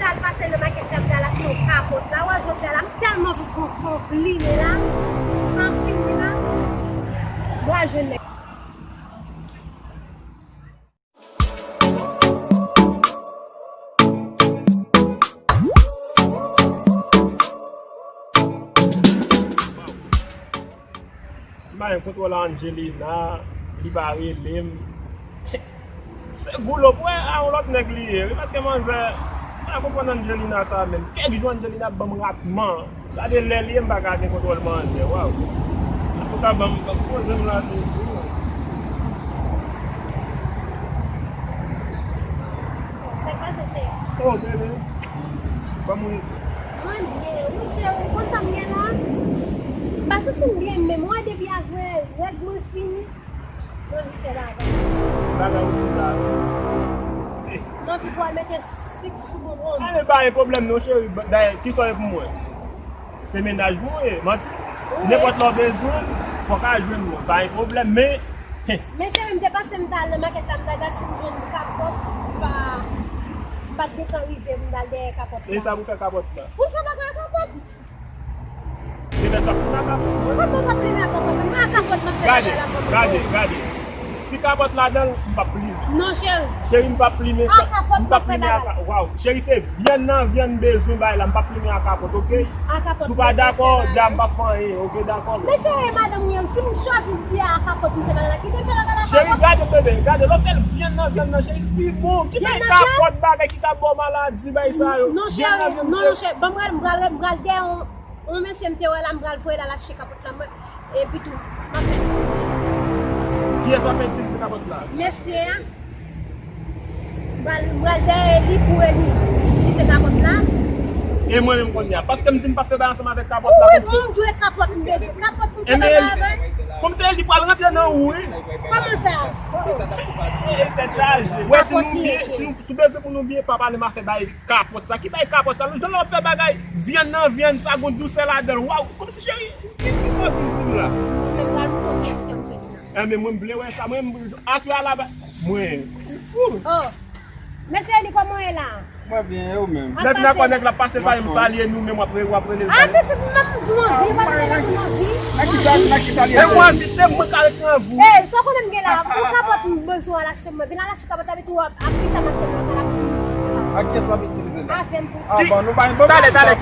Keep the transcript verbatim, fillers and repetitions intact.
Al pase nan makèt la, m t al achte yon kapòt la. Wè, jodi a la, m tèlman fon, fon, fon pline la, san fini la, m pral jwenn nèg. M pa gen kontwòl a Angelina, li pa rele m. Se Gulo, pou wè a yon lòt nèg li ye, wi, paske manzè, m pa konprann Angelina sa menm. Kèk jou Angelina ap ban m ratman. Gade lè li ye, m pa ka gen kontwòl manzè, waw. Antouka, ban m, ban m poze m la toujou. Sa k pase, cheri? Oh, bebe. Kòman w ye? Mwen byen, wi, cheri. Konn sa m gen la? M pa santi m byen menm. Mwen depi avè règ mwen fini, m anvi fè bagay. Bagay ou di la. M anvi pou al mete sik sou bonbon. Ale, pa gen pwoblèm non, cheri. Dayè, kisa w ye pou mwen? Se mennaj mwen w ye, manti. Nenpòt lè w bezwen m, fò w ka jwenn mwen. Pa gen pwoblèm, men Men cheri, m te pase m t al nan makèt la, m t al gad si m jwenn kapòt, m pa, m pa t gentan rive, m t al dèyè kapòt la. E sa pou fè kapòt la? Pou m fè bagay a kapòt. Te vès la pou m a kapòt. Mwen pa p ap plime a kapòt, men a kapòt m ap fè bagay la pou mwen. Gade, gade, gade. Si kapòt ladan l, m p ap plime. Non, cheri. Cheri, m p ap plime sa. A kapòt m ap fè bagay. Waw, cheri, se vyann nan vyann m bezwen bay la, m p ap plime a kapòt, oke? Si w pa dakò, di a m p ap fè anyen, oke, dakò. Men cheri, madanm ou ye, si m chwazi di a kapòt m fè bagay la, kite m fè bagay la kapòt. Cheri, gade bebe, gade, lè w fè l vyann nan vyann nan, cheri, l pi bon. Ki bay kapòt bagay ki ka ba w maladi, bay sa yo. Non, cheri, non, non, cheri, ban m pral, m pral, m pral dèyè yon, yon mesye m te wè la, m pral voye l al achte kapòt la, mwen, epi tou, m ap fè l itilize. Kiyès w ap fè itilize kapòt la? Mesye a. M pral, m pral dèyè li pou li itilize kapòt la. E mwen menm kounye a, paske m di m p ap fè bagay ansanm avèk kapòt la. Ou wè, bon, m di w e kapòt m bezwen. Kapòt m fè bagay avè l. Kòm se li pral rantre nan ou, wi. Kòman sa? Oh, oh. E tèt chaje. Wè, si nou byen, si, si w bezwen pou nou byen, pa pale m a fè bay kapòt sa. Ki bay kapòt sa? Jan lè w fè bagay, vyann nan vyann, sa gon dousè ladan l. Waw, kòmsi cheri, ki, ki sa w vin di m la? Mwen menm, gad yon kès kè m cheri. Enben, mwen, m vle wè sa. Mwen, m, aswè a la, mwen, ou fou. Oh. Mesye Eli, kòman w ye la? Mwen byen, e ou menm? Lè vin akò nèg la pase, pa menm salye nou, men w ap re-, w ap rele l salye. A, pitit, m ap di w anvi, w ap rele moun anvi. Nan ki sa, nan ki sa li ye? E ou anvi, se mwen k al pran vou. Ey, sa w konnen m gen la? Yon kapòt m bezwen al achte, mwen vin al achte kapòt la, epi tou ap, ap pita m ap fè nan kay la pou m itilize kapòt. Ak kiyès w ap itilize la? Avè m pou. A bon, nou bay bon. Talè, talè.